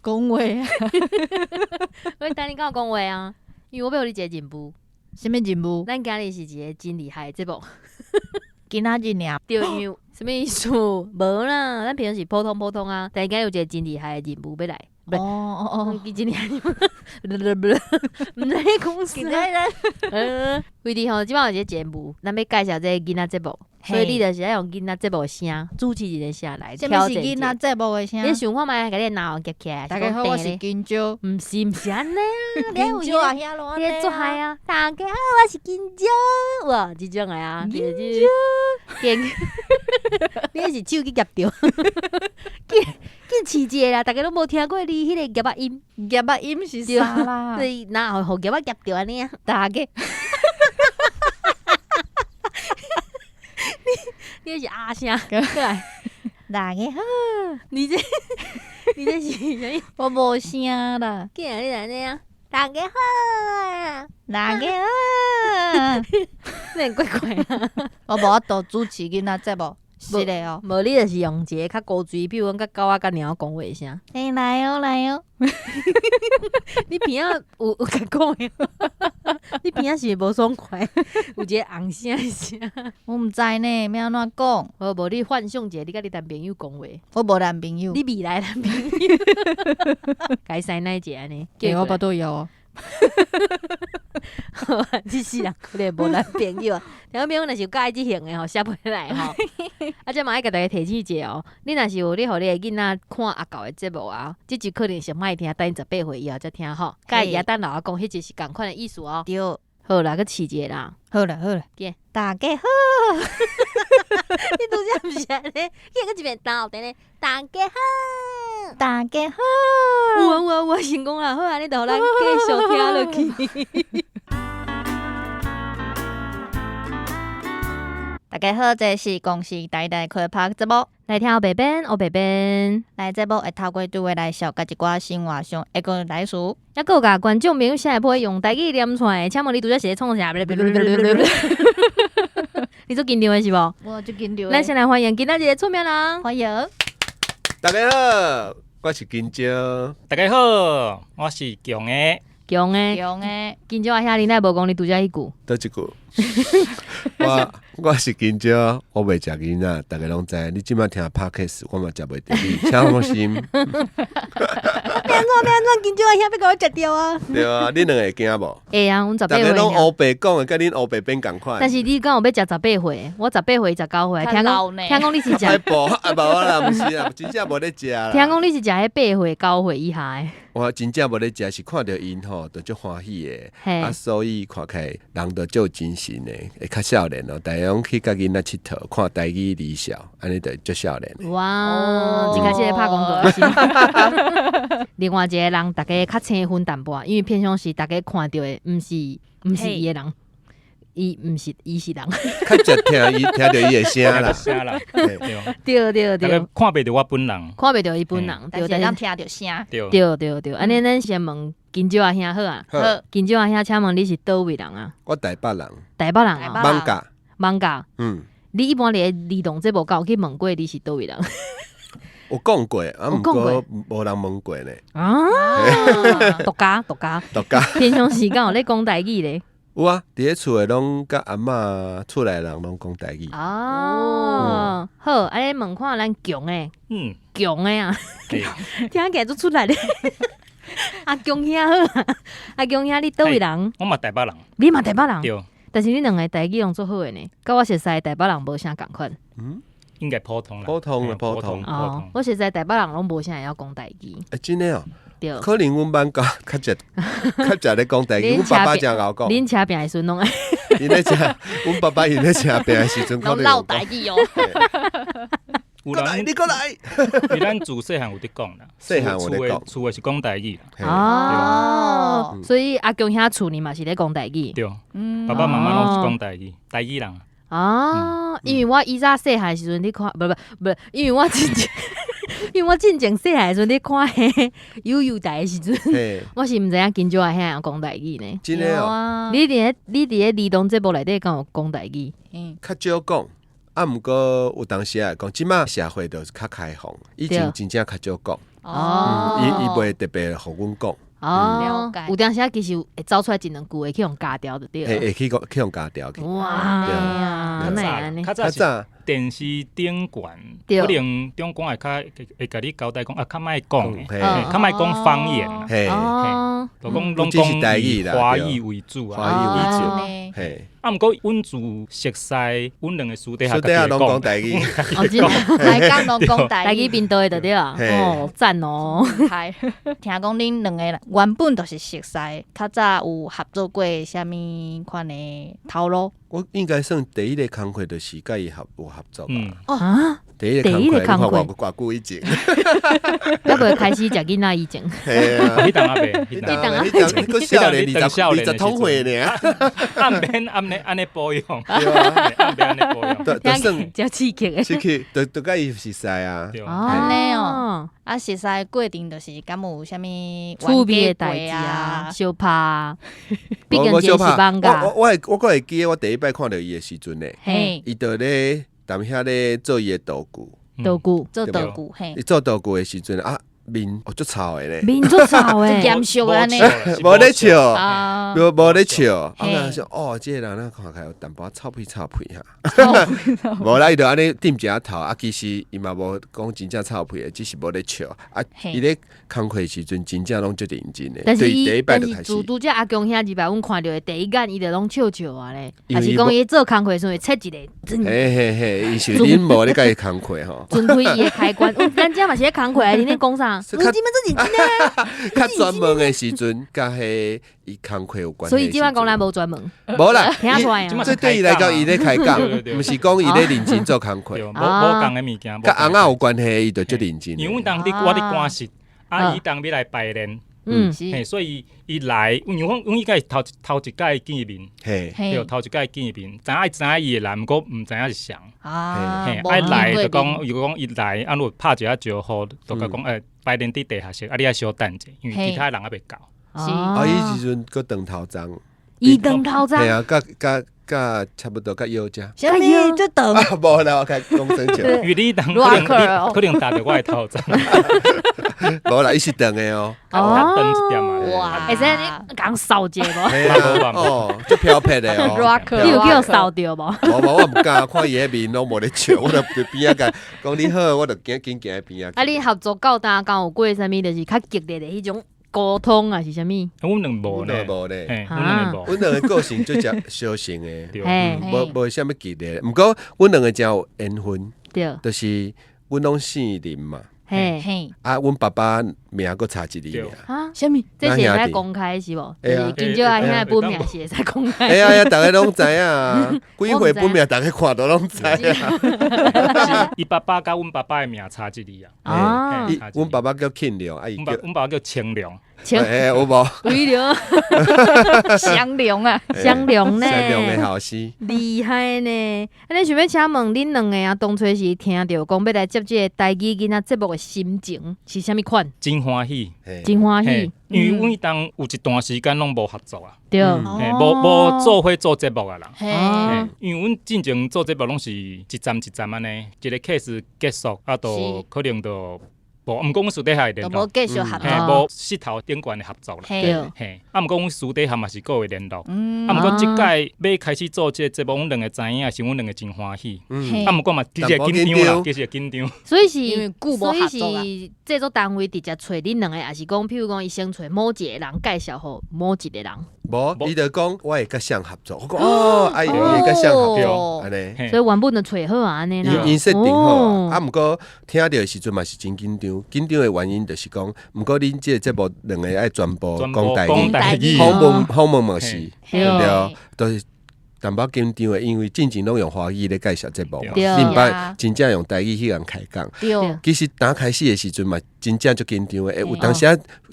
講話啊？我等你敢有講話啊，因為我欲予你一个任務。啥物任務？咱今日是一个真厲害的節目。今仔日爾。對，因為啥物意思？無啦，咱平常時普通普通啊，但是今日有一個真厲害的任務欲來。哦哦哦，真厲害，毋知咧講啥。為佇吼，這擺有一個節目，咱欲介紹這个囡仔節目，所以你就是愛用囡仔節目的聲，主持人的聲來啥挑戰物是囡仔節目的聲？你想看覓，共你的喉夾起來。大家好，我是金蕉。毋是毋是按呢，金蕉啊，遐攏你咧做害啊！大家好，我是金蕉，哇，這種的啊，金蕉，你彼是手去夾著，緊緊試一下啦，逐家攏無聽過你彼个夾仔音，夾仔音是啥啦？對，哪會予夾仔夾著按呢啊？大家。你你是啊聲，過來，大家好，你這你這是啥物？我無聲啦。竟然你按呢啊？大家好，大家好，你很怪怪啊！我無法度主持囡仔節目，是的哦。無，你就是用一个較古錐，比如講較狗仔較貓講話聲。欸，來哦，來哦。你邊仔有有共講的？你邊仔是毋是無爽快？有一个紅聲的聲。我毋知呢，欲按怎講？無無，你幻想一下，你佮你男朋友講話。我無男朋友。你未來男朋友。共伊師奶一下按呢。欸，我腹肚枵哦。這世人可能無男朋友啊。聽眾朋友若是有佮意這型的吼，寫批來吼。啊，這嘛愛共大家提醒一下哦。你若是有咧予你的囡仔看阿狗的節目啊，這集可能上歹聽，等𪜶18歲以後才聽吼。佮伊耶誕老阿公彼集是仝款的意思哦。對。好啦，閣試一下啦。好啦好啦。見。大家好。你拄才毋是按呢？竟閣一遍倒轉咧。大家好。大家好。有啊有啊有啊，成功啦！好啊，你就予咱繼續聽落去。大家好，這是公視台台開拍節目，來聽黑白變，黑白變。來節目會透過對話來紹介一寡生活上會個來詞。抑閣有共觀眾朋友寫批用台語念出來，請問你拄才是咧創啥？你足緊張的是無？我足緊張的。咱先來歡迎今仔日的出名人。歡迎。大家好，我是金蕉。大家好，我是強的。強的，強的。金蕉阿兄，你哪無講你拄才彼句？佗一句？我我是金蕉，我袂食囡仔，逐家攏知。你這擺聽 Podcast，我嘛食袂著你，請放心。欲按怎欲按怎，金蕉阿兄欲共我食著啊！對啊，恁兩個會驚無？會啊，阮十八歲。逐家攏烏白講的，佮恁烏白變仝款。但是你敢有欲食18歲？我18歲，19歲，聽講聽講你是食。啊，無啦，毋是啦，真正無咧食啦。聽講你是食彼8歲、9歲以下的。我真正無咧食，是看著𪜶吼，就足歡喜的，啊，所以看起來人就足有精神的，會較少年哦。逐家攏去佮囡仔𨑨迌，看台語離笑，按呢就足少年的。哇，一開始咧拍廣告。另外一個人，逐家較生分淡薄，因為平常時逐家看著的，毋是毋是伊的人，伊毋是伊是人。較常聽伊聽著伊的聲啦，聲啦，對對對，看袂著我本人，看袂著伊本人，但是會當聽著聲。對對對對，按呢咱先問金蕉阿兄好啊。好。金蕉阿兄，請問你是佗位人啊？我台北人。台北人啊。艋舺。艋舺。嗯。你一般佇咧兒童節目敢有去問過你是佗位人？有講過，啊，毋過無人問過呢。啊，獨家獨家獨家。平常時敢有咧講台語咧？有啊，佇咧厝的攏佮阿嬤，厝內人攏講台語。哦，好，按呢問看咱強的，強的啊，聽起來足出力咧。阿強兄好，阿強兄你佗位人？我嘛台北人。你嘛台北人？對。但是恁兩个台語攏足好的呢，佮我熟似的台北人無啥仝款。嗯，應該普通啦。普通啦，普通。哦，我熟似台北人攏無啥會曉講台語。欸，真的哦。對。可能阮艋舺較濟較濟咧講台語，阮爸爸誠𠢕講。恁車拚的時陣攏愛。𪜶咧車，阮爸爸𪜶咧車拚的時陣，可能。攏落台語哦。有過來，你過來。因為咱自細漢有佇講啦，細漢有咧講，厝的是講台語啦。哦，所以阿強兄厝裡嘛是咧講台語。對，爸爸媽媽攏是講台語，台語人。哦，因為我以早細漢時陣咧看，無無無，因為我進前，因為我進前細漢時陣咧看彼幼幼台的時陣，我是毋知影金蕉阿兄會講台語呢。真的哦。你佇咧兒童節目內底敢有講台語？嗯，較少講。啊，毋過有當時也會講，這馬社會就較開放，以前真正較少講。哦。伊袂特別予阮講。哦。了解。有當時其實會走出來一兩句會去予教條就對。會去講去予教條去。哇，哪會按呢？較早是較早電視頂懸，可能長官會較會共你交代講啊，較莫講的，嘿，較莫講方言啦，嘿，就講攏只是台講以語啦，華語為主華啊。語為主，嘿。啊，毋過阮自熟似，阮兩個私底下私底下攏講台語，哦，真的，台港攏講台台語頻道的就對啊，哦，讚哦。係，聽講恁兩個原本就是熟似，較早有合作過啥物款的頭路？我應該算第一個工課就是佮伊有合作吧。啊，第一個第一個工課，工課你看偌久以前，猶未開始食囡仔以前，嘿啊，彼當猶未，彼彼當當彼當閣少年20通歲爾，啊，毋免按呢按呢保養，對啊，毋免按呢保養，就算真刺激的，刺激，就佮伊熟似啊。按呢哦，啊，熟似的過程就是敢有啥物趣味的代誌啊，相拍，畢竟這是放假。我閣會記得我第一擺看著伊的時陣呢，伊就咧踮遐咧做伊的道具，道具做道具，嘿，伊做道具的時陣啊，面哦足臭的咧，面足臭的，嚴肅按呢，無咧笑，無咧笑，啊，我想哦，這個人啊看起來有淡薄仔臭屁臭屁哈，無啦，伊就按呢點一下頭，啊，其實伊嘛無講真正臭屁的，只是無咧笑，啊，伊咧工課的時陣真正攏足認真的。但是第一擺但是自拄則阿強兄入來，阮看著的第一眼，伊就攏笑笑啊咧，抑是講伊做工課時陣會切一个，嘿嘿嘿，伊是恁無咧佮伊工課吼，轉開伊的開關，咱遮嘛是咧工課，恁咧講啥？較認真咧，較專門的時陣，佮彼伊工課有關係。所以這擺講咱無專門，無啦，聽出來啊。這對伊來講，伊咧開講，毋是講伊咧認真做工課，無無仝的物件，佮尪仔有關係，伊就足認真。因為阮當佇我佇官室，啊，伊當欲來拜年，嘿，所以伊來，因為阮應該是頭頭一擺見面，對，頭一擺見面，知影知影伊會來，毋過毋知影是誰。啊，愛來就講，如果講伊來，啊，若拍一下招呼，就共講，欸，拜年佇地下室，啊，你愛小等者，因為其他人猶未到。是。啊，伊時陣閣長頭鬃。伊長頭鬃。嘿啊，佮佮佮差不多佮腰遮。啥物？這長？啊，無啦，我開講真笑。因為你當可能可能踏著我的頭鬃。無啦，伊是長的哦。較長一點嘛。哇！會使你共掃一下無？哦，足飄撇的哦。你有叫掃著無？無無，我毋敢，看伊彼面攏無咧笑，我就佇邊仔共講你好，我就緊緊行去邊仔。啊，你合作到今敢有過啥物？就是較激烈的彼種溝通啊，是啥物？阮兩無呢，無呢，阮兩個無。阮兩個個性足誠相像的，嘿，無無啥物激烈。毋過阮兩個誠有緣分，對，就是阮攏姓林嘛。嘿，啊，阮爸爸名閣差一字爾。啊，啥物？這是會使公開是無？就是金少阿兄的本名是會使公開。哎呀呀，逐家攏知影，幾歲本名逐家看著攏知影。伊爸爸佮阮爸爸的名差一字啊。啊，阮爸爸叫慶良，啊，伊阮爸爸叫清良。清，欸，有無？對了，相良啊，相良呢？相良的後生，厲害呢！啊，你想欲請問恁兩個啊，當初是聽著講欲來接這個台語囡仔節目的心情是啥物款？真歡喜，真歡喜。因為阮彼當有一段時間攏無合作啊，對，無無做伙做節目啊啦。因為阮進前做節目攏是一站一站按呢，一個 case 結束啊，就可能就。無，毋過阮私底下會聯絡，無繼續合作，無膝頭頂懸的合作啦。對，嘿，啊，毋過阮私底下嘛是閣會聯絡。啊，毋過這擺欲開始做這個節目，阮兩個知影，是阮兩個真歡喜。啊，毋過嘛，其實會緊張啦，其實會緊張。所以是，所以是製作單位直接揣恁兩個，抑是講，譬如講，伊先揣某一個人介紹予某一個人。無，伊就講我會佮誰合作，我講哦，啊，伊會佮誰合作，按呢。所以原本就揣好啊，按呢啦。𪜶設定好，啊，毋過聽著的時陣嘛是真緊張，緊張的原因就是講，毋過恁這個節目兩個愛全部講台語，訪問嘛是，對對，就是淡薄緊張的，因為進前攏用華語咧介紹節目嘛，你毋捌真正用台語去共開講。其實當開始的時陣嘛，真正足緊張的，會有當時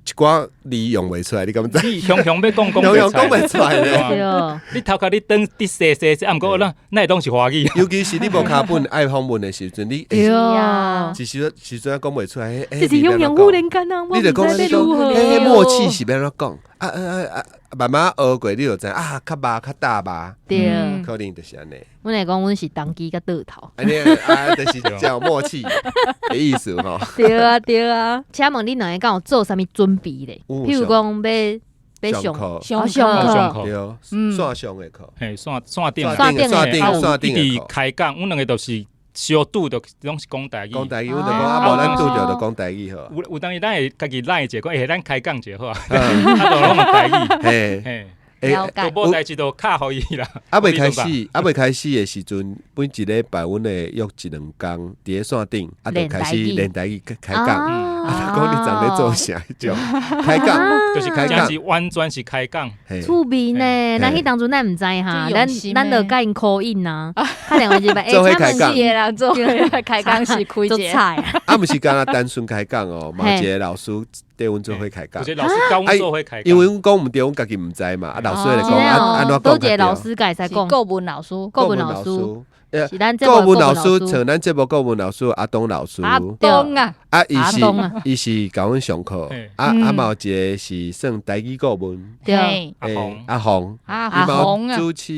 一寡字用袂出來，你敢知？你雄雄欲講講講袂出來咧。你頭殼你轉佇踅踅踅，啊，毋過咱哪會攏是華語？尤其是你無跤本愛訪問的時陣，你對，一時時陣講袂出來。這是雄雄忽然間啊，你就講你講，彼默契是欲按怎講？啊啊啊啊，慢慢學過，你就知啊，較肉較大肉，對，可能就是按呢。阮會講阮是當機佮倒頭。按呢啊，就是真有默契的意思吼。對啊對啊，請問恁兩个敢有做啥物準備咧？有譬如講欲上課上上課，課對，線上的課，嘿，線頂線頂線頂啊有線頂一直的課。開講，阮兩個就是相拄著攏是講台語。講台語，阮就講啊，無咱拄著就講台語好。有當時咱會家己賴一下，講欸，咱開講一下好啊，啊，就攏用台語。嘿，嘿，了解都無代誌就敲予伊啦。啊未開始，啊未開始的時陣，每一禮拜阮會約一兩工佇咧線頂，啊就開始練台語開講。啊，講你昨咧做啥？彼種開講，就是開講，是完全是開講。趣味呢，咱彼當陣咱毋知哈，咱就共𪜶 call in 啊，打電話入來，做伙開講，啦，做伙開講是開做菜。啊，毋是干焦單純開講哦，嘛有一個老師綴阮做伙開講。就是老師教阮做伙開講。因為阮講毋對，阮家己毋知嘛。啊，老師來講，啊，按怎講？佗一個老師共會使講？顧問老師，顧問老師。是咱顧問老師，像咱節目顧問老師阿東老師。阿東啊，啊，伊是伊是教阮上課，啊啊，嘛有一個是算台語顧問，對，阿紅，阿紅，阿紅啊，主持，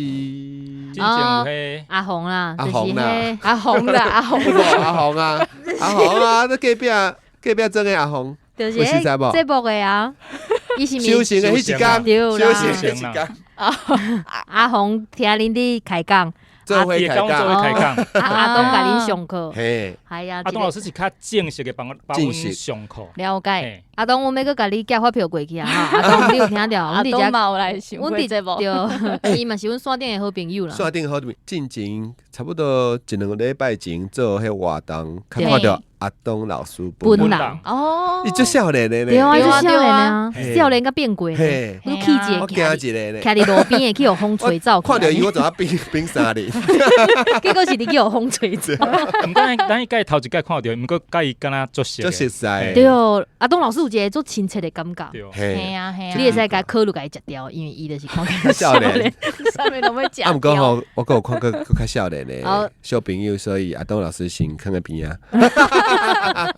阿紅啦，阿紅啦，阿紅啦，阿紅，阿紅啊，阿紅啊，這隔壁隔壁庄的阿紅，就是節目的啊，伊是修行的彼一工，修行的彼一工，阿紅聽恁咧開講。做伙開講，阿東共恁上課，嘿，係啊，阿東老師是較正式的幫幫阮上課，了解。阿東，阮欲閣共你寄發票過去啊！阿東，你有聽著？阿東嘛有來上過節目，對，伊嘛是阮線頂的好朋友啦。線頂好朋友，進前差不多一兩禮拜前做彼活動，較看著阿東老師本人哦，伊足少年的咧，對啊，足少年啊，少年佮變過，我氣一我驚一个咧，徛佇路邊的去予風吹走，看著伊我就影變變三日，結果是你去予風吹走。毋過咱彼屆頭一屆看著，毋過共伊敢若足熟，足熟似。對，阿東老師有一個足親切的感覺，係啊係啊，你會使共考慮共伊食掉，因為伊就是看起來少年，啥物攏欲食。啊，毋過吼，我閣有看過閣較少年的小朋友，所以阿東老師先囥佇邊仔。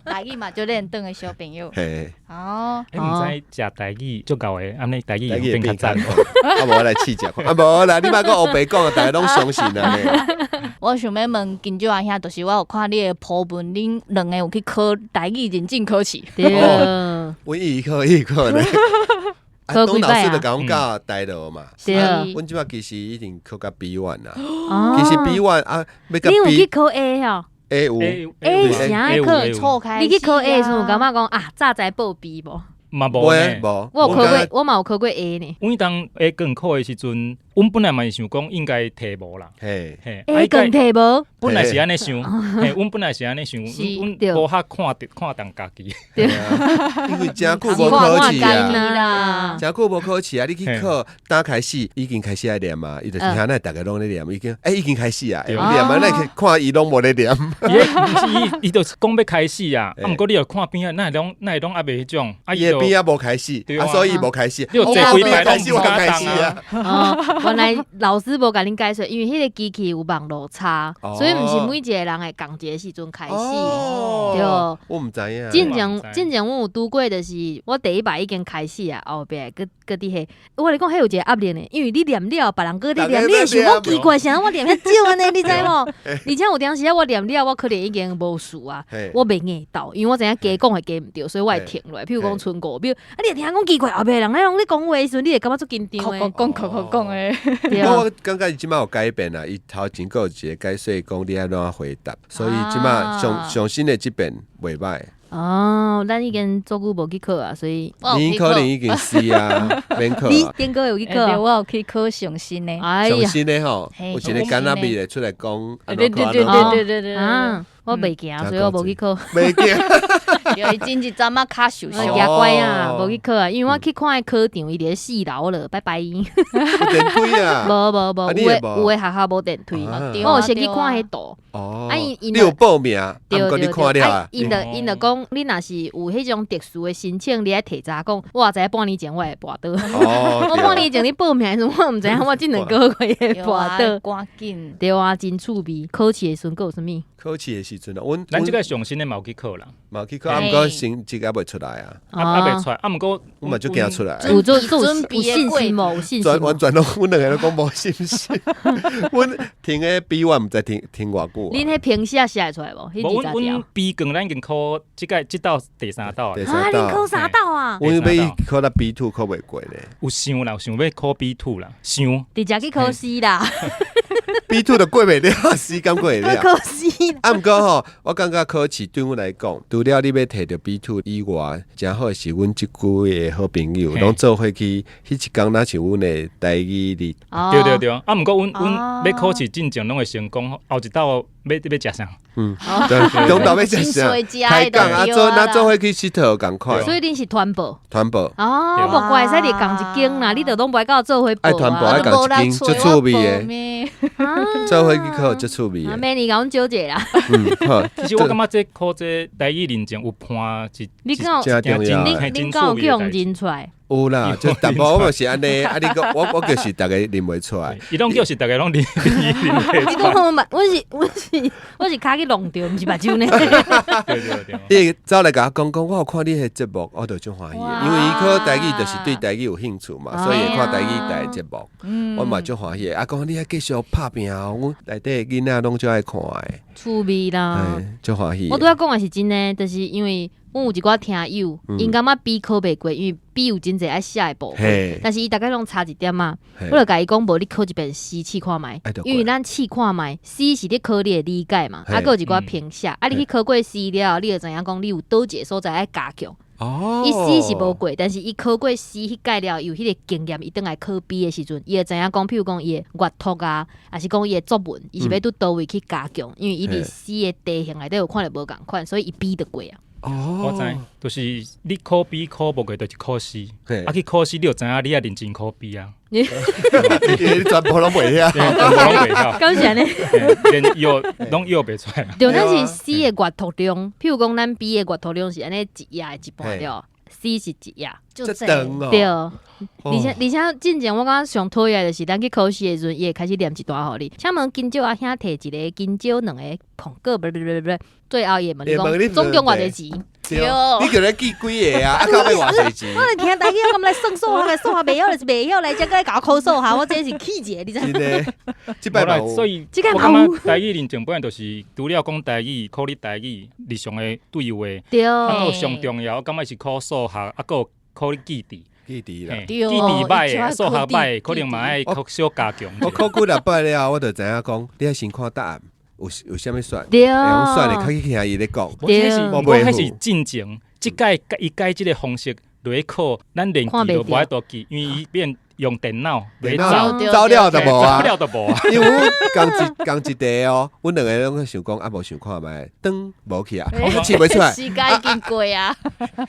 台語嘛，足練轉的小朋友。嘿，哦，你毋知食台語足𠢕的，按呢台語會變較讚。啊，無我來試食看。啊，無啦，你莫閣烏白講，逐个攏相信啊。我想欲問金石阿兄，就是我有看你的 po 文，恁兩个有去考台語認證考試。對，阮一考一考咧。阿東老師就共阮教台語嘛。對。阮這擺其實已經考到 B1 啦。其實 B1 啊，欲佮你有去考 A 哦？ A 有 A 啥愛考？錯開。你去考 A 的時陣有感覺講啊，早知報 B 無？嘛無呢，無。我有考過，我嘛有考過 A 呢。阮當 A 卷考的時陣，阮本來嘛是想講應該提無啦。嘿， A 卷提無？本來是按呢想，嘿，阮本來是按呢想，阮無較看看重家己。對啊，因為誠久無考試啊，誠久無考試啊，你去考，剛開始已經開始愛念啊，伊就是遐那逐个攏咧念，已經欸已經開始啊，念啊，咱去看伊攏無咧念。伊就是講欲開始啊，啊，毋過你又看邊仔，哪會攏哪會攏猶袂彼種，啊，伊的邊仔無開始，啊，所以無開始。你有坐幾排開始，我開始啊。哦，原來老師無共恁解說，因為彼个機器有網路差，所以毋是每一個人會仝一个時陣開始。對，我毋知影。進前進前，阮有拄過，就是我第一擺已經開始啊，後壁閣閣佇彼，我共你講，彼有一個壓力呢，因為你念了，別人閣咧念，你會想講奇怪，啥我念遐少按呢，你知無？而且有當時啊，我念了，我可能已經無事啊，我袂硬鬥，因為我知影加講會加毋對，所以我會停落來。譬如講賰五秒，啊，你會聽講奇怪，後壁人咧攏咧講話的時陣，你會感覺足緊張的。講講講的。我感覺伊這擺有改變啦，伊頭前閣有一個解說講你愛按怎回答，所以這擺上上新的這遍袂䆀。哦，咱已經足久無去考啊，所以你可能已經死啊，免考。你頂個有去考？我有去考上新的。上新的吼，有一個敢若咪會出來講。對對對對對對啊！我袂驚，所以我無去考。袂驚。對，伊真一陣仔跤受傷。驚乖啊，無去考啊，因為我去看彼考場，伊佇咧四樓了，拜拜。有電梯啊？無無無，有的有的學校無電梯。我有先去看彼圖。哦。啊，伊你有報名？對對對。啊，𪜶就𪜶就講，你若是有彼種特殊的申請，你愛提早講。我也知影半年前我會跋倒。我半年前咧報名的時陣，我毋知影我這兩個月會跋倒。趕緊。對啊，真趣味。考試的時陣閣有啥物？考試的時陣啊，阮咱這個上新的嘛有去考啦，嘛有去考，啊，毋过成績猶袂出來啊，啊猶袂出來，啊毋過阮嘛足驚出來。有做做有信心無？有信心完全攏，阮兩個攏講無信心。阮停個 B one 毋知停停偌久。恁彼評寫寫會出來無？無，阮阮 B 卷咱已經考這屆這道第三道。啊，恁考三道啊？阮欲考到 B two 考袂過咧。有想啦，有想欲考 B two 啦，想。直接去考 C 啦。 B two 就過袂了，C 敢過會了。考 C。啊，毋過吼，我感覺考試對阮來講，除了你欲摕著 B two 以外，誠好是阮這幾個好朋友，攏做伙去。彼一工若是阮的台語日。對對對，啊，毋過阮阮欲考試進前攏會先講，後一道欲欲食啥？嗯，對，中晝欲食啥？開講啊，做若做伙去𨑨迌仝款。所以恁是團報。團報。哦，無怪會使佇仝一間啦，你著攏無愛佮我做伙報。愛團報愛仝一間，足趣味的。做伙去考足趣味的。明年共阮招一下啦。嗯，好。其實我感覺這考這台語認證有伴是，你敢有？你你敢有去予認出來？有啦，就淡薄我嘛是按呢，啊你講我我就是逐个認袂出來，伊攏叫是逐个攏認認你講我嘛，我是我是我是跤去弄著，毋是目睭呢。對對對。伊走來共我講講，我有看你彼節目，我就足歡喜的，因為伊考台語就是對台語有興趣嘛，所以會看台語台節目，我嘛足歡喜的。啊，講你愛繼續拍拚哦，阮內底囡仔攏足愛看的，趣味啦，足歡喜。我拄仔講的是真的，就是因為。阮有一寡聽友，𪜶感覺 B 考袂過，因為 B 有真濟愛寫的部分，但是伊逐擺攏差一點仔。我就共伊講，無你考一遍 C 試看覓，因為咱試看覓 C 是咧考你的理解嘛，啊，閣有一寡評寫，啊，你去考過 C 了後，你就知影講你有佗一個所在愛加強。伊 C 是無過，但是伊考過 C 彼屆了，有彼個經驗，伊轉來考 B 的時陣，伊會知影講，譬如講伊的閱讀啊，抑是講伊的作文，伊是欲佇佗位去加強，因為伊佇 C 的題型內底有看著無仝款，所以伊 B 就過啊。我知，就是你考 B 考無過，就是考 C。啊，去考 C，你就知影你愛認真考 B 啊。你全部攏袂曉，全部攏袂曉。敢是按呢？連藥攏藥袂出來。對，咱是 C 的閱讀量，譬如講咱 B 的閱讀量是按呢一頁的一半對，C 是一頁。這長哦。對，而且而且進前我感覺上討厭的就是咱去考試的時陣，伊會開始念一段予你。請問今朝阿兄提一個，今朝兩個蘋果，不不不不，最後伊會問你講總共偌濟錢？對，你叫咧記幾個啊？啊，到尾偌濟錢？我就聽台語，我敢來算數學，數學袂曉就是袂曉，來這閣來共我考數學，我真是氣一个，你知？真的，這擺嘛有。所以，我感覺台語認證本來就是除了講台語，考你台語日常的對話，對，啊，閣有上重要，我感覺是考數學，啊，閣有考你記憶。記憶啦，記憶歹的，數學歹，可能嘛愛考小加強。我考幾禮擺了後，我就知影講，你愛先看答案。有有啥物選？對，會用選的，較去聽伊咧講。對，我彼是進前，這屆伊改這个方式來考，咱連記都無法度記，因為伊變用電腦來走，走了就無啊，走了就無啊。因為阮仝一仝一題哦，阮兩个攏想講啊，無想看覓，轉無去啊，我試袂出來。時間已經過啊，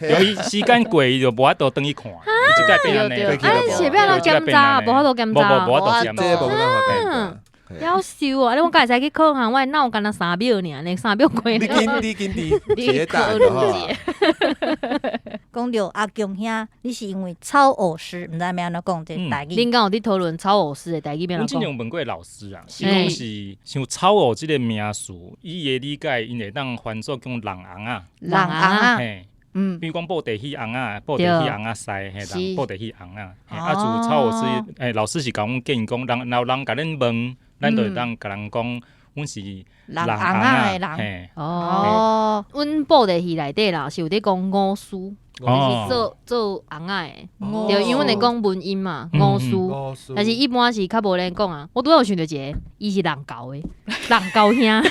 由於時間過，伊就無法度轉去看。這屆變按呢，啊，是欲按怎檢查？無法度檢查，無無無法度檢查。這無辦法檢查。夭壽啊！你講敢會使去考項，我腦干焦三秒爾呢，三秒過。你緊你緊佇寫答案就好啊。講著阿強兄，你是因為草偶師，毋知欲按怎講這台語。恁敢有佇討論草偶師的台語欲按怎講？阮之前有問過老師啊，伊講是像草偶這个名詞，伊的理解，𪜶會當翻做講人尪仔。人尪仔。嗯，比如講布袋戲尪仔，布袋戲尪仔師，嘿，人布袋戲尪仔。啊，自草偶師，欸，老師是共阮建議講，人若有人共恁問，咱就會當共人講，阮是人尪仔的人。哦，阮布袋戲內底啦，是有佇講五師，就是做做尪仔的，對，因為阮會講文音嘛，五師，但是一般是較無人講啊。我拄仔有想著一个，伊是人猴的，人猴兄。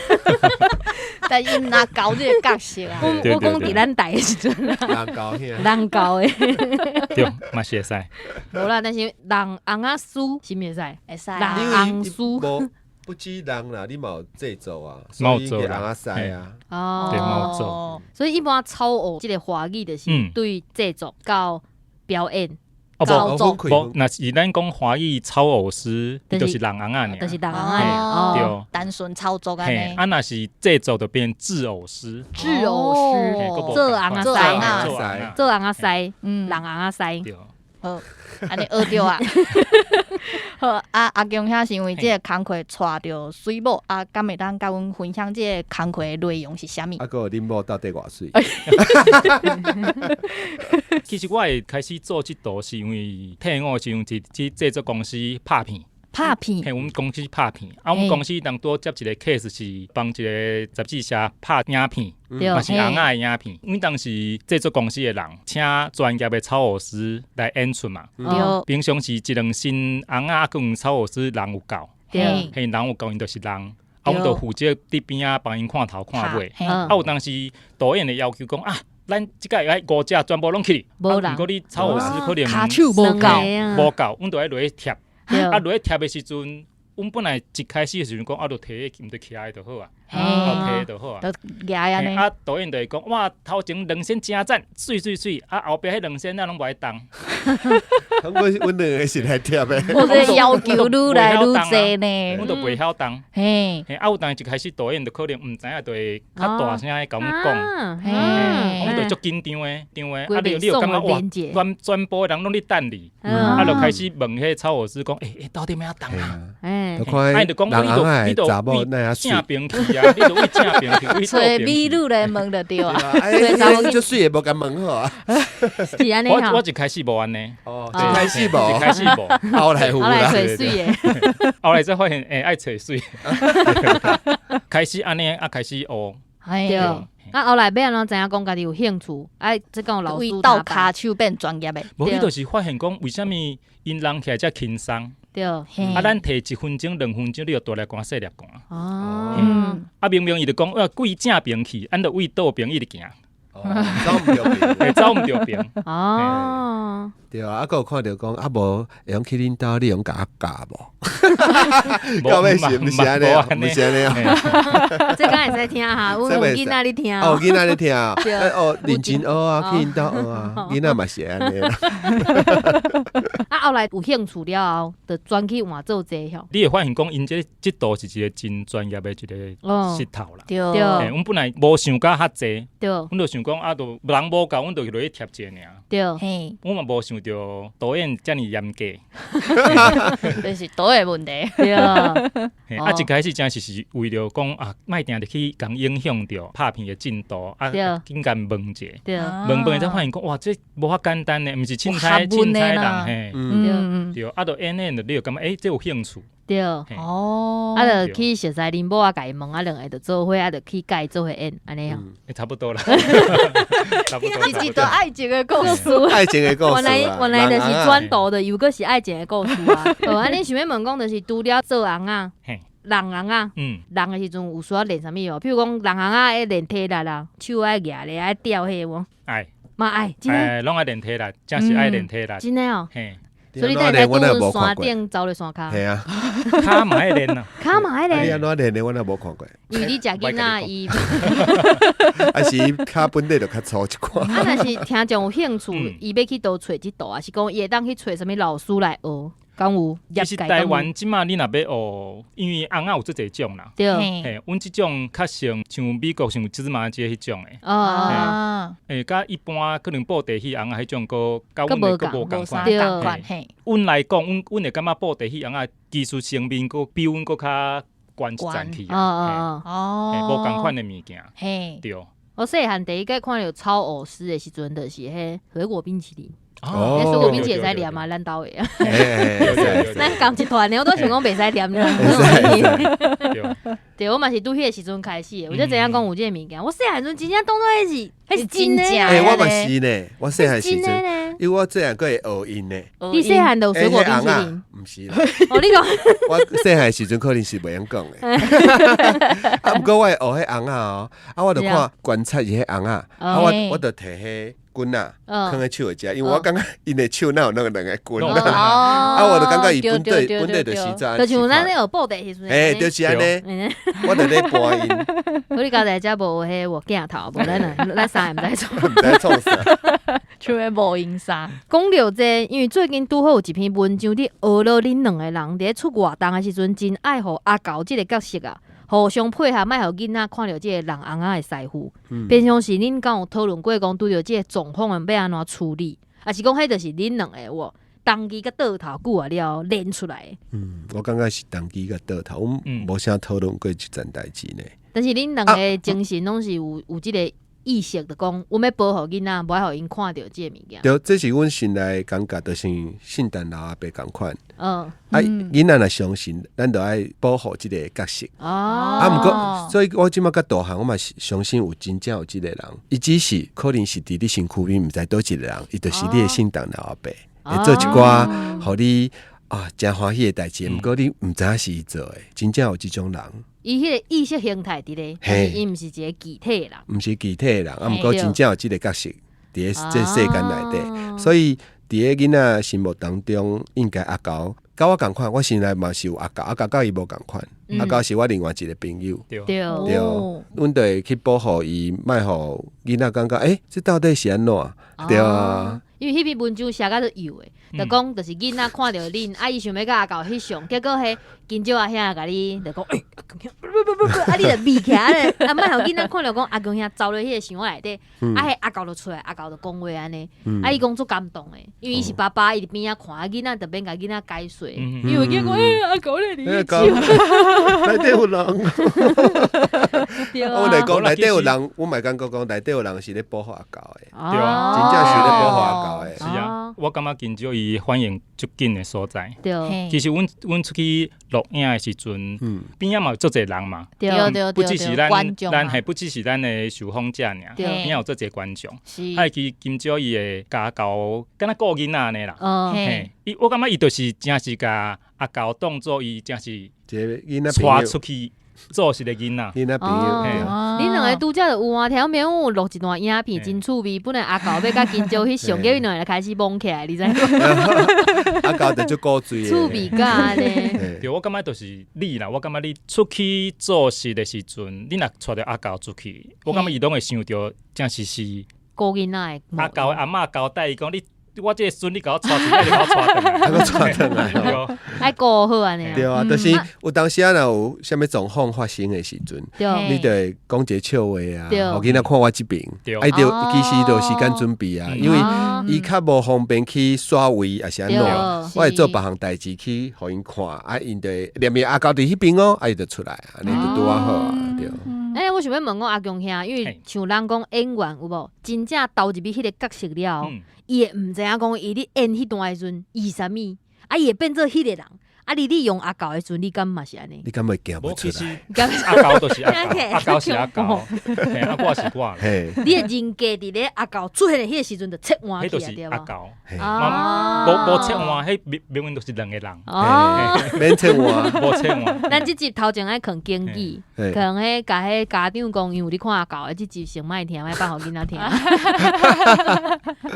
但伊毋若猴這个角色啊。我我講佇咱台的時陣，人猴兄，人猴的，對，嘛是會使。無啦，但是人尪仔師是毋會使？會使。人尪師。不止人啦，你嘛有製作啊，所以叫尪仔師啊。哦，對，嘛有做。所以一般草偶這个華語就是對製作到表演。哦無，無，若是咱講華語草偶師，就是人尪仔爾，就是人尪仔，對，單純操作按呢。啊，若是製作就變製偶師，製偶師，做尪仔師，做尪仔師，人尪仔師。好，按呢學著啊。好啊，阿強兄是因為這个工課娶著媠某啊，敢會當佮阮分享這个工課的內容是啥物？啊，閣有恁某到底偌媠？其實我會開始做這道是因為退伍的時陣去製作公司拍片。拍片。嘿，阮公司拍片，啊，阮公司當拄接一個 case 是幫一個雜誌社拍影片，嘛是尪仔的影片。阮當時製作公司的人請專業的操偶師來演出嘛。平常時一兩身尪仔，啊，閣有操偶師人有夠，嘿，人有夠，𪜶就是人，啊，阮就負責佇邊仔幫𪜶看頭看尾。啊，有當時導演的要求講啊，咱這擺愛五隻全部攏去，啊，毋過你操偶師可能跤手無夠，無夠，阮就愛落去貼。啊，落去貼的時陣，阮本來一開始的時陣講，啊，就提毋著徛的就好啊，啊，提的就好啊。就舉按呢。啊，導演就會講，哇，頭前兩身誠讚，媠媠媠，啊，後壁彼兩身仔攏無愛動。阮阮兩个是來貼的。我這要求愈來愈濟呢。阮就袂曉動。嘿。啊，有當一開始導演就可能毋知影，就會較大聲的共阮講。阮就足緊張的，張的。啊，你就感覺哇，全全部的人攏咧等你，啊，就開始問彼个操偶師講，欸欸，到底欲按怎動啊？啊，就講你就你就位正邊去啊，你就位正邊去，位揣美女來問就對啊。欸，足媠的無共問好啊。是按呢我我一開始無按呢。哦，一開始無，一開始無，後來有後來揣媠的。後來才發現，欸，愛揣媠。開始按呢，啊，開始學。對。啊，後來欲按怎知影講家己有興趣？啊，這敢有老師鬥跤手變專業的。無，你就是發現講，為啥物𪜶人起來遮輕鬆？對。啊，咱提一分鐘、兩分鐘，你就大粒汗、細粒汗。哦。啊，明明伊就講，位正邊去，咱就位倒邊一直行。走毋著爿，走毋著爿。哦。對啊，啊，閣有看著講，啊，無會用去恁兜，你會用共我教無？到尾是毋是按呢？毋是按呢？這敢會使聽哈？阮有囡仔咧聽。哦，囡仔咧聽。哦，認真學啊，去𪜶兜學啊，囡仔嘛是按呢。啊，後來有興趣了後，就轉去換做這項。你會發現講，𪜶這這道是一個真專業的一個勢頭啦。對。阮本來無想甲較濟。對。阮就想講啊，就人無夠，阮就落去貼一個爾。對。阮嘛無想著導演遮爾嚴格。這是導演問題。對。啊，一開始真是是為著講啊，莫定定去共影響著拍片的進度，啊，緊共問者。對。問問才發現講，哇，這無遐簡單呢，毋是凊彩凊彩人嘿。對。啊，就演演就你就感覺，欸，這有興趣。對。哦。啊，就去熟似恁某啊，共伊問啊，兩个就做伙啊，就去共伊做伙演，按呢哦。欸，差不多啦。差不多。是一段愛情的故事。愛情的故事。原來原來就是轉導的，又閣是愛情的故事啊。好，啊，恁想欲問講，就是除了做尪仔，弄尪仔，弄的時陣有需要練啥物無？比如講，弄尪仔愛練體力啦，手愛舉咧，愛吊彼個無？愛。嘛愛，真的。攏愛練體力，真是愛練體力。真的哦。嘿。所以你在拄山頂走咧山跤。係啊。跤嘛愛練啊。跤嘛愛練。你按怎練的？我哪無看過。因為你食囡仔，伊。還是伊跤本底就較粗一寡。啊，若是聽眾有興趣，伊欲去佗揣這道，還是講伊會當去揣啥物老師來學？敢有？其實台灣這馬你若欲學，因為尪仔有足濟種啦。對。嘿，阮這種較像像美國像芝麻街彼種的。哦。欸，佮一般可能布袋戲尪仔彼種，閣佮阮的閣無仝款。對。嘿。阮來講，阮阮會感覺布袋戲尪仔技術層面閣比阮閣較懸一層去啊。哦。嘿，無仝款的物件。嘿。對。我細漢第一擺看著操偶師的時陣，就是彼水果冰淇淋。哦，水果冰淇淋會使念啊，咱兜的啊。咱仝一團的，我都想講袂使念。對，我嘛是拄彼个時陣開始的，我才知影講有這个物件。我細漢陣真正當做彼是，彼是真的。欸，我嘛是呢，我細漢時陣，因為我細漢閣會學𪜶呢。你細漢就有水果冰淇淋？毋是啦。哦，你講。我細漢時陣可能是袂曉講的。啊，毋過我會學彼尪仔哦，啊，我就看觀察伊彼尪仔，啊，我我就提彼棍仔，囥佇手的遮，因為我感覺𪜶的手哪有那兩個棍仔，啊，我就感覺伊本底本底就是這樣。就像咱咧學布袋時陣。欸，就是按呢，我就咧搬𪜶。我你剛才遮無彼我鏡頭，無咱咱三个毋知創。毋知創啥。像咧無閒衫。講著這，因為最近拄好有一篇文章佇學了恁兩個人佇咧出活動的時陣，真愛予阿猴這个角色啊，互相配合，莫予囡仔看著這个弄尪仔的師傅。平常時恁敢有討論過講，拄著這个狀況欲按怎處理？抑是講彼就是恁兩個有動機佮倒頭久啊了練出來的？嗯，我感覺是動機佮倒頭，阮無啥討論過這層代誌呢。但是恁兩个精神攏是有這个意識，就講阮欲保護囡仔，無愛予𪜶看著這个物件。對，這是阮心內感覺，就是聖誕老阿伯仝款。啊，囡仔若相信，咱就愛保護這个角色。啊，毋過，所以我這馬較大漢，我嘛是相信有真正有這个人，伊只是可能是佇你身軀邊，毋知佗一个人，伊就是你的聖誕老阿伯，會做一寡予你啊誠歡喜的代誌。毋過你毋知影是伊做的，真正有這種人。伊彼个意識形態佇咧，但是伊毋是一个具體的人。毋是具體的人，啊，毋過真正有這个角色佇咧這世間內底，所以佇咧囡仔心目當中，應該阿猴佮我仝款，我心內嘛是有阿猴，阿猴佮伊無仝款，阿猴是我另外一个朋友。對，阮就會去保護伊，莫予囡仔感覺，欸，這到底是按怎？對啊。因為彼篇文章寫甲足幼的，就講就是囡仔看著恁，啊伊想欲佮阿猴翕相，結果彼金少阿兄共你就講，欸，阿公兄，不不不不，啊你就避起來咧，啊莫予囡仔看著講阿公兄走入彼個箱仔內底，啊彼阿猴就出來，阿猴就講話按呢，啊伊講足感動的，因為伊是爸爸，伊佇邊仔看，啊囡仔就免共囡仔解說，因為囡仔講，欸阿猴咧佇翕內底有人，我來講內底有人，我嘛會感覺講內底有人是咧保護阿猴的，對啊，真正是咧保護阿猴的。是啊，我感覺金少伊反應足緊的所在。對，其實阮出去錄影的時陣，邊仔嘛有足濟人嘛，對對對，不只是咱係不只是咱的受訪者爾，邊仔有足濟觀眾。啊，其實金少伊會共阿猴，敢若顧囡仔按呢啦。嘿，伊我感覺伊就是誠是共阿猴當做伊誠是帶出去。做一个囡仔，囡仔朋友。恁兩个拄才就有啊，聽講有錄一段影片，真趣味。本來阿猴欲佮金少翕相，結果𪜶兩个開始摸起來，你知無？阿猴就足古錐的，趣味甲按呢。對，我感覺就是你啦，我感覺你出去做事的時陣，你若帶著阿猴出去，我感覺伊攏會想著，誠是顧囡仔的。阿猴的阿嬤交代伊講你。我這个孫，你共我帶出去，你共我帶轉來，啊，閣帶轉來，愛顧好按呢。對啊，就是有當時啊，若有啥物狀況發生的時陣，你就會講一個笑話啊，予囡仔看我這邊，啊，伊就其實就時間準備啊，因為伊較無方便去刷位，抑是按怎，我會做別項代誌去予𪜶看，啊，𪜶就會連伊阿猴佇彼邊哦，啊，伊就出來，按呢就拄仔好啊，對。欸，我想欲問講阿強兄，因為像人講演員有無，真正投入去彼个角色了後，伊會毋知影講伊咧演彼段的時陣，伊是啥物，啊，伊會變做彼个人。啊，你咧用阿猴的時陣，你敢嘛是按呢？你敢會行袂出來？阿猴就是阿猴，阿猴是阿猴，嘿，啊，我是我。你的人格佇咧阿猴出現的彼个時陣就切換去啊，對無？阿猴，無切換，彼明明明就是兩个人。哦，免切換，無切換。咱這集頭前愛囥警語，囥彼共彼家長講，因為有咧看阿猴的，這集先莫聽，莫放予囡仔聽。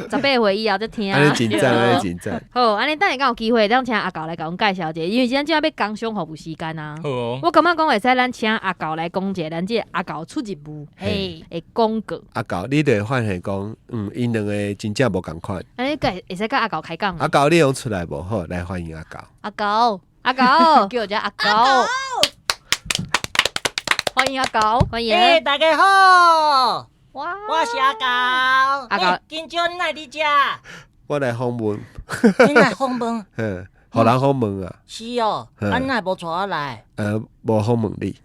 18歲以後才聽。按呢真讚，按呢真讚。好，按呢等下敢有機會，咱請阿猴來共阮介紹一下，因為咱這欲工商服務時間啊。好哦。我感覺講會使，咱請阿猴來講一下，咱這個阿猴出任務，的廣告。阿猴，你就會發現講，𪜶兩个真正無仝款。按呢會使佮阿猴開講。阿猴，你用出來無？好，來歡迎阿猴。阿猴，阿猴，叫做阿猴。歡迎阿猴，歡迎。欸，大家好。哇，我是阿猴。阿猴，金少，你哪會佇遮？我來訪問。你來訪問？嗯，予人訪問啊？是哦，啊，你哪會無帶我來？無訪問你。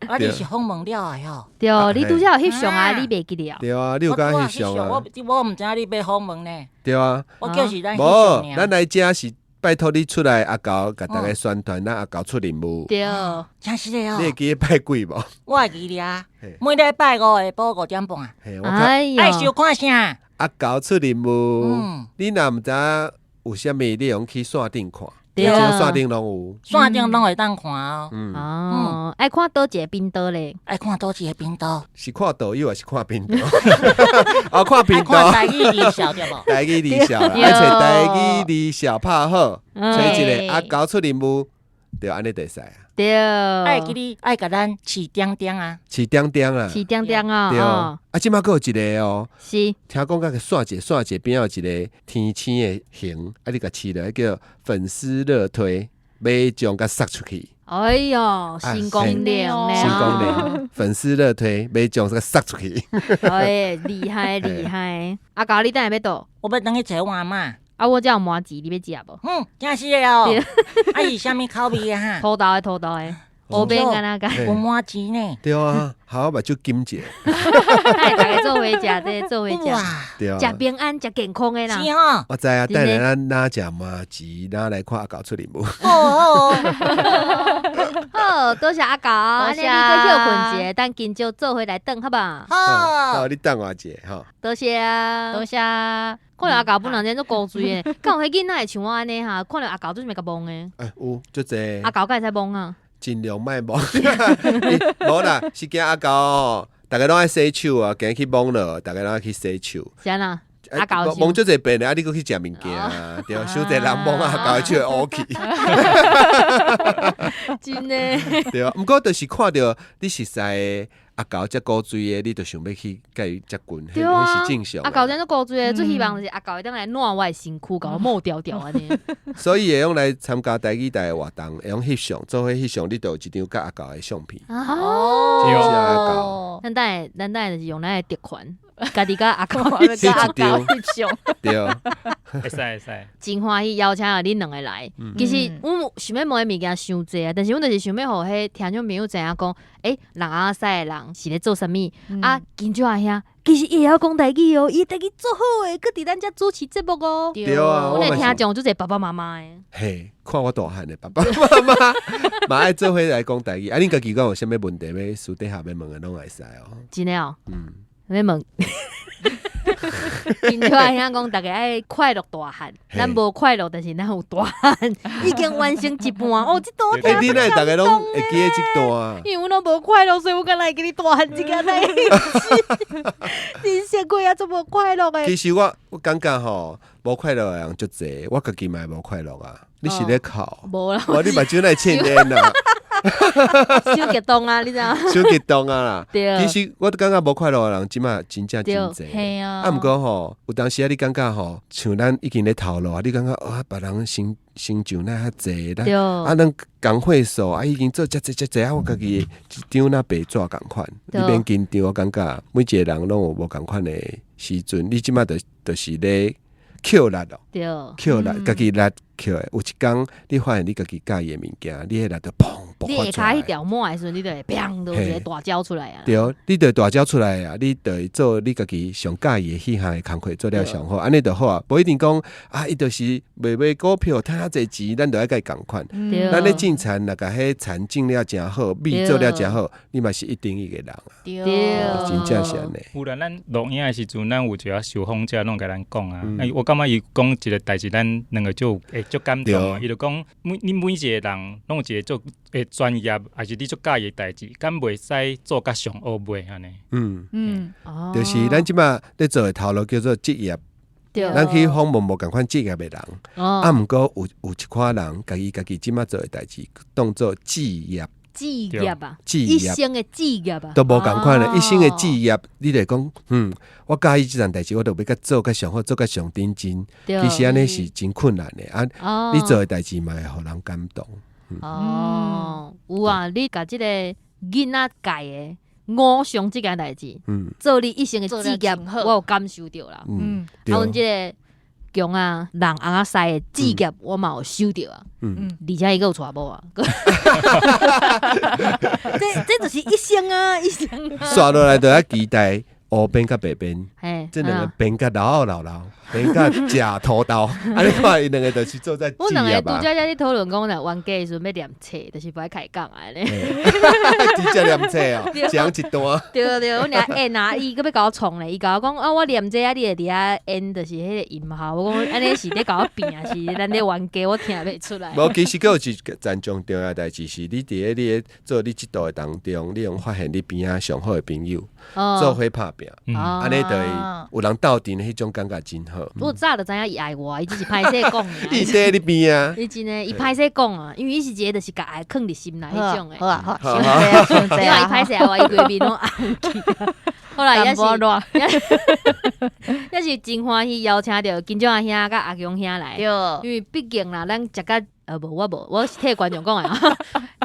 啊，你是訪問了的吼？對，你拄才有翕相啊，你袂記得啊？對啊，你有共翕相啊？我毋知影你欲訪問呢。對啊。我叫是咱無，咱來遮是拜託你出來，阿猴共大家宣傳，咱阿猴出任務。對，真實的哦。你會記得拜幾無？我會記得啊，每禮拜五下晡5點半。哎喲，愛收看啥？阿猴出任務，你若毋知影有啥物，你會用去線頂看。對啊，線頂攏有，線頂攏會當看哦。哦，愛看佗一個頻道咧？愛看佗一個頻道？是看導遊還是看頻道？哦，看頻道。看台語離笑對無？台語離笑，愛揣台語離笑拍好，揣一个阿猴出任務，對，按呢就會使啊。對。愛記得愛共咱飼點點啊。飼點點啊。飼點點啊。對。啊，這馬閣有一个哦。是。聽講佮線一個線一個邊有一个天星的形，啊，你共飼落，叫粉絲熱推，馬上共殺出去。哎喲，新功能呢，新功能，粉絲熱推，買獎這個殺出去。哎，厲害厲害！阿狗，你等下欲佗？我欲轉去揣阮阿嬤。啊，我遮有麻糬，你欲食無？嗯，真是的哦。啊，是啥物口味啊？土豆的，土豆的。烏邊敢若共有麻糬呢？對啊，好，目睭金者。來，逐家做伙食，這個做伙食，對啊，食平安，食健康的啦。是哦。我知啊，等下咱哪食麻糬，哪來看阿狗出任務。好，好，多謝阿狗，按呢你閣歇睏一下，等今朝做伙來轉，好無？好，好，你等我一下吼。多謝啊，多謝。看著阿狗本人真足古錐的，敢有彼囡仔會像我按呢哈？看著阿狗做啥物共摸的？欸，有，足濟。阿狗敢會使摸啊？盡量莫摸，無啦，是驚阿狗哦，逐家攏愛洗手啊，驚去摸落，逐家攏愛去洗手。是按怎？阿狗摸足濟遍啊，你閣去食物件啊，對，傷濟人摸阿狗的手會烏去。真的。對啊，毋過就是看著你熟似的阿狗遮古錐的，你就想欲去共伊接近，彼是正常。阿狗真足古錐的，最希望就是阿狗會當來暖我的身軀，共我抹牢牢按呢。所以會用來參加台語台的活動，會用翕相，做伙翕相，你就有一張佮阿狗的相片。哦，真正阿狗。咱等下，咱等下就是用咱的特權，家己佮阿狗翕一張。對，會使會使。真歡喜邀請著恁兩个來。其實阮想欲問的物件傷濟啊，但是阮就是想欲予彼聽眾朋友知影講，欸，人翁仔師的人是咧做啥物？啊，金石阿兄其實伊會曉講台語哦，伊台語足好的，閣佇咱遮主持節目哦。對啊，阮的聽眾足濟爸爸媽媽的。嘿，看我大漢的爸爸媽媽，嘛愛做伙來講台語。啊，恁家己講有啥物問題欲私底下欲問的，攏會使哦。真的哦。嗯。欲問。金石阿兄講，逐家愛快樂大漢，咱無快樂，但是咱有大漢，已經完成一半哦。這段欸，你哪會逐家攏會記得這段啊？因為阮攏無快樂，所以我敢若會記得大漢這件代誌。人生過也足無快樂的。其實我感覺吼，無快樂的人足濟，我家己嘛會無快樂啊。你是咧哭？無啦，哇！你目睭哪會凊煙啊？傷激動啊！你知影？傷激動啊啦！對。其實我都感覺無快樂的人，這馬真正真濟。嘿啊。啊，毋過吼，有當時啊，你感覺吼，像咱已經咧頭路啊，你感覺啊，別人成成就哪較濟，咱啊，咱工會所啊，已經做遮濟遮濟啊，我家己一張若白紙仝款，你免緊張，我感覺每一個人攏有無仝款的時陣，你這馬就是咧扣力哦，扣力，家己力扣的。有一工你發現你家己佮意的物件，你彼力就砰爆發出來。你下跤彼條抹的時陣，你就會砰，就有一個大招出來啊。對，你就大招出來啊！你就會做你家己上佮意的彼項的工課，做了上好，按呢就好啊。無一定講啊，伊就是賣賣股票趁較濟錢，咱就愛共伊仝款。咱咧種田，若共彼田種了誠好，米做了誠好，你嘛是一等一的人啊。對，真正是按呢。有啦，咱錄影的時陣，咱有一寡受訪者攏共咱講啊。我感覺伊講一個代誌，咱兩個就會足感動。伊就講每你每一個人攏有一個足會專業，抑是你足佮意的代誌，敢袂使做甲上烏尾按呢？嗯嗯，就是咱這馬咧做的頭路叫做職業。咱去訪問無仝款職業的人，啊，毋過有一寡人，家己家己這馬做的代誌，當做志業。志業啊，一生的志業啊，都無仝款的，一生的志業，你就講，嗯，我佮意這項代誌，我就欲共做較上好，做較上認真。其實按呢是真困難的啊！你做的代誌嘛會予人感動。哦，有啊，你共這個囡仔界的偶像這件代誌，做你一生的志業，我有感受著啦。嗯，啊，阮這個強啊，人翁仔師的志業，我嘛有收著啊。嗯，而且伊閣有娶某啊。這就是一生啊，一生。煞落來就愛期待烏邊佮白邊，這兩个變甲老老老，變甲食土豆。啊，你看𪜶兩个就是做在。阮兩个拄才才咧討論講，若冤家的時陣欲念冊，就是無愛開講按呢。直接念冊哦，一人一段。對對，阮倆演啊，伊閣欲共我創咧，伊共我講啊，我念這啊，你會佇遐演，就是彼個音效。我講按呢是咧共我變，抑是咱咧冤家，我聽袂出來。無，其實閣有一件上重要代誌是，你佇咧你咧做你這道的當中，你會發現你邊仔上好的朋友，做伙拍拼，按呢就會有人鬥陣，彼種感覺真好。我早就知影伊愛我，伊只是歹勢講。伊佇你邊仔。伊真的，伊歹勢講啊，因為伊是一個就是共愛囥佇心內彼種的。好啊好啊，傷濟你看伊歹勢愛我，伊規面攏紅去。後來也是，也是真歡喜邀請著金石阿兄佮阿強兄來，因為畢竟啦，咱食甲無我無，我是替觀眾講的。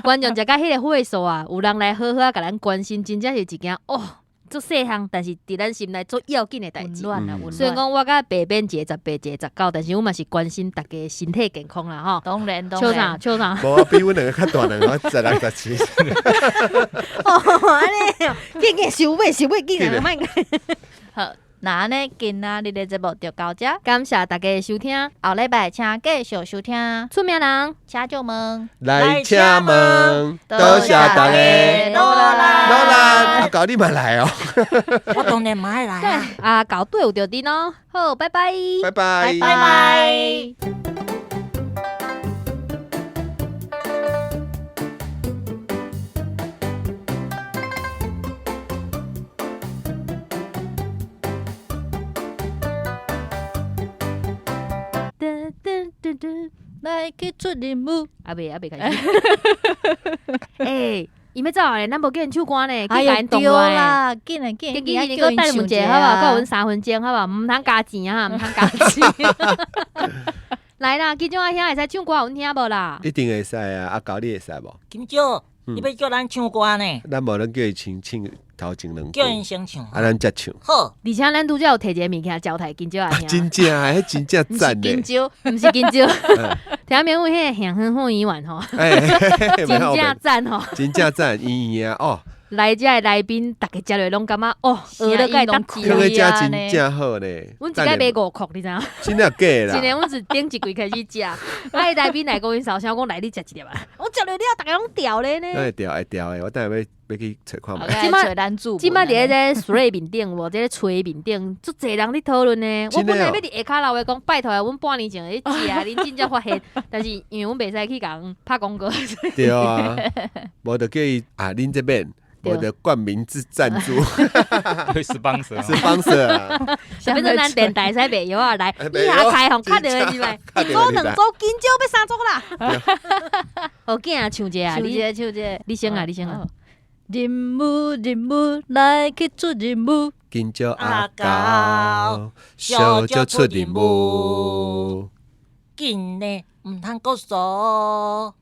觀眾食到彼個歲數啊，有人來好好啊，共咱關心，真正是一件哦，足細項，但是佇咱心內足要緊的代誌。溫暖啊，溫雖然暖。講我佮白變一個18，一個19，但是阮嘛是關心大家身體健康啦吼。當然當笑啥然，笑啥？無啊，比阮兩個較大兩個，16、17。哦，按呢哦，緊緊收尾收尾，緊啊，莫好，那按呢今仔日的節目就到這，感謝大家的收聽，後禮拜請繼續收聽，出名人，請就問，來請問，多謝大家。努力努力，阿狗你嘛來哦，我當然嘛愛來啊，啊，搞對有著陣哦，好，拜拜。拜拜，拜拜。噔噔噔噔，來去出任務。啊未啊未開始。欸，伊欲走啊咧，咱無叫𪜶唱歌呢，去共𪜶動對亂。啦，緊來緊，緊緊緊，閣等問一下好無？閣有阮3分鐘好無？毋通加錢啊，毋通加錢。來啦，金少阿兄會使唱歌，予阮聽無啦？一定會使啊，阿狗你會使無？金少，你欲叫咱唱歌呢？咱無咱叫伊先唱頭前兩句，叫𪜶先唱。啊，咱才唱。好，而且咱拄才有提一个物件招待金少阿兄，真正的，彼真正讚金的。蕉，毋是金少，聽明有彼個杏花粉圓吼，欸，真正讚吼。真正讚，圓圓啊，哦，來遮的來賓，逐家食落攏感覺哦，學了會當囥咧食真正好呢。阮一擺買五箍，你知影？真正假啦？真的，阮是頂一櫃開始食。啊，伊來賓來講，𪜶嫂聲講來，你食一粒啊。我食落了，逐家攏掉咧呢。會掉會掉的，我等下欲欲去揣看覓。這擺咱主，這擺佇咧這水面頂有無？這个炊面頂，足濟人咧討論呢。我本來欲佇下跤樓的講，拜託啊，阮半年前咧食，恁真正發現，但是因為阮袂使去共拍廣告。對啊，無就叫伊啊，恁這邊。無就冠名之贊助，去 sponsor， sponsor 啊！反正咱電台使賣藥啊，來，以下開放敲電話入來，一組兩組，今朝欲三組啦。好囝啊，唱一下，唱一下，唱一下，你先啊，你先啊。任務任務，來去出任務。今朝阿狗小少出任務。緊嘞，毋通閣傻，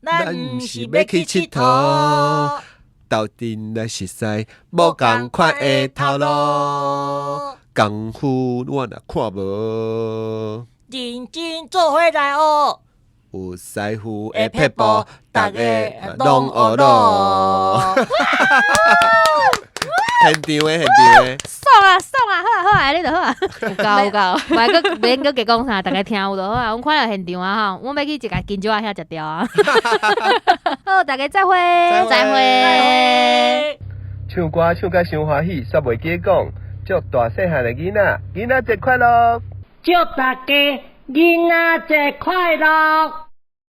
咱毋是欲去𨑨迌。鬥陣來熟似，無仝款的頭路，功夫我若看無。認真做伙來學，有師傅的撇步，逐家攏學咯。現場的，現場的。爽啊爽啊，好啊好啊，按呢就好啊。有夠有夠，無愛閣免閣加講啥，逐家聽有就好啊。阮看了現場啊吼，阮欲去一共金少阿兄食著啊。好，大家再會，再會。唱歌唱甲傷歡喜，煞袂記講。祝大細漢的囡仔，囡仔節快樂！祝大家囡仔節快樂！